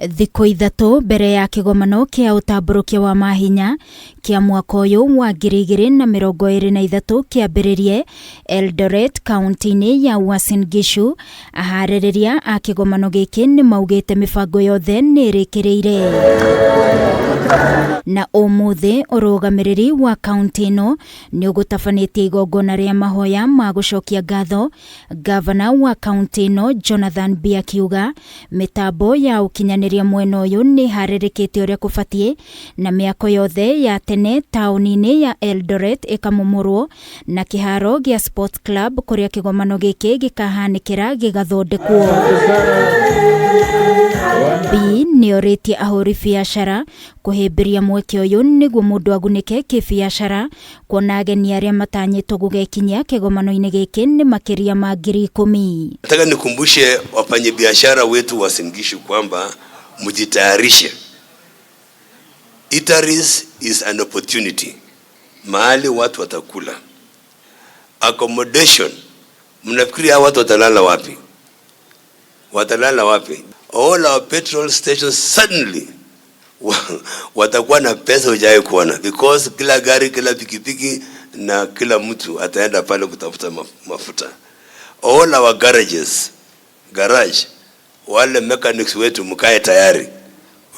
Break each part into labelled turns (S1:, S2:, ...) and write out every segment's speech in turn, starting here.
S1: Thikũ ithatũ mbere ya kĩgomano kĩa ũtambũrũkia wa mahinya kĩa mwaka ũyũ wa 2023 kĩambĩrĩrie Eldoret kaunti-inĩ ya Uasin Gishu, aharĩrĩria a kĩgomano gĩkĩ nĩ maugĩte mĩbango yothe nĩ ĩrĩkĩrĩire. Na ũmũthĩ ũrũgamĩrĩri wa kaunti ĩno nĩ ũgũtabanĩtie igongona rĩa mahoya ma gũcokia ngatho. Gavana wa kaunti ĩno Jonathan Bii akiuga mĩtambo ya ũkinyanĩria mwena ũyũ nĩ ĩharĩrĩkĩte ũrĩa kũbatiĩ na mĩako yothe ya tene taũni-inĩ ya Eldoret ĩkamomorwo na kĩharo gĩa Sports Club kũrĩa kĩgomano gĩkĩ gĩkahanĩkĩra gĩgathondekwo. Bii nĩorĩtie ahũri biacara kũhĩmbĩria mweke ũyũ nĩguo mũndũ agunĩke kĩbiacara kuona ageni arĩa matanyĩtwo gũgekinyia kĩgomano-inĩ gĩkĩ nĩ makĩria ma 10,000.
S2: Nataka nikumbushe wafanyabiashara wetu wa Uasin Gishu kwamba mjitayarishe. Eateries is an opportunity. Mahali watu watakula. Accommodation, mnafikiri hawa watu watalala wapi? Watalala wapi? All our petrol stations suddenly watakuwa na pesa hujawahi kuona, because kila gari, kila pikipiki na kila mtu ataenda pale kutafuta mafuta. All our garages, garage, wale mechanics wetu mkae tayari.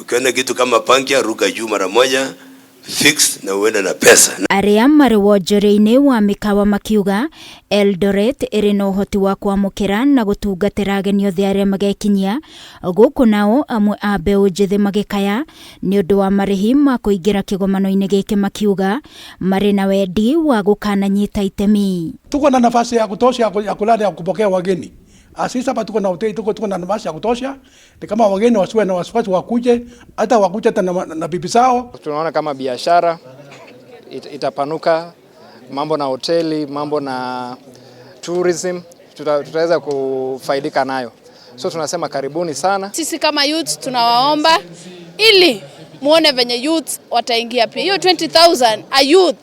S2: Ukiona kitu kama puncture, ruka juu mara moja, fix na uende na pesa.
S1: Arĩa marĩ wonjoria-inĩ wa mĩkawa makiuga Eldoret ĩrĩ na ũhoti wa kwamũkĩra na gũtungatĩra ageni othe arĩa magekinyia gũkũ, nao amwe a mbeũ njĩthĩ magĩkaya nĩ ũndũ wa marĩhi ma kũingĩra kĩgomano-inĩ gĩkĩ, makiuga marĩ na wendi wa gũkananyita itemi.
S3: Tuko na nafasi ya kutosha ya kulala, ya kupokea wageni. Sisi hapa tuko na hoteli, tuko na nafasi ya kutosha. Ni kama wageni wasiwe na wasiwasi, wakuje hata wakuje hata na bibi zao.
S4: Tunaona kama biashara itapanuka, mambo na hoteli, mambo na tourism, tutaweza kufaidika nayo. So tunasema karibuni sana.
S5: Sisi kama youth tunawaomba ili muone venye youth wataingia pia. Hiyo 20,000 a youth,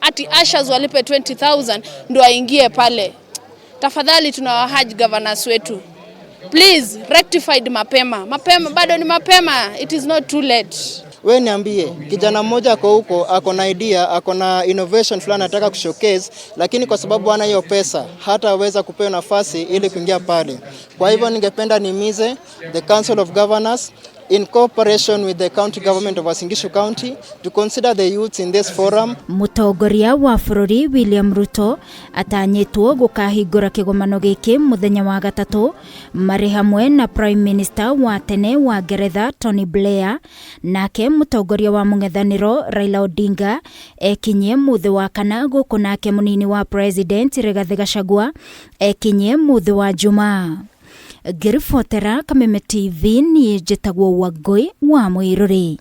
S5: ati ushers walipe 20,000 ndio aingie pale. Tafadhali tunawaurge governors wetu, please rectified mapema mapema, bado ni mapema, it is not too late.
S6: We niambie, kijana mmoja ako huko, ako na idea, ako na innovation fulani anataka kushowcase, lakini kwa sababu hana hiyo pesa hataweza kupewa nafasi ili kuingia pale. Kwa hivyo ningependa nihimize the Council of Governors in cooperation with the county government of Uasin Gishu County to consider the youths in this forum.
S1: Mũtongoria wa bũrũri William Ruto atanyĩtwo gũkahingũra kĩgomano gĩkĩ mũthenya wa gatatũ marĩ hamwe na Prime Minister wa tene wa Ngeretha Tony Blair, nake mũtongoria wa mũng'ethanĩro Raila Odinga ekinyie mũthĩ wa kana gũkũ, nake mũnini wa President Rigathĩ Gachagua ekinyie mũthĩ wa Jumaa. Ngĩribotera Kameme TV, niĩ njĩtagwo Wangũi wa Mũirũrĩ.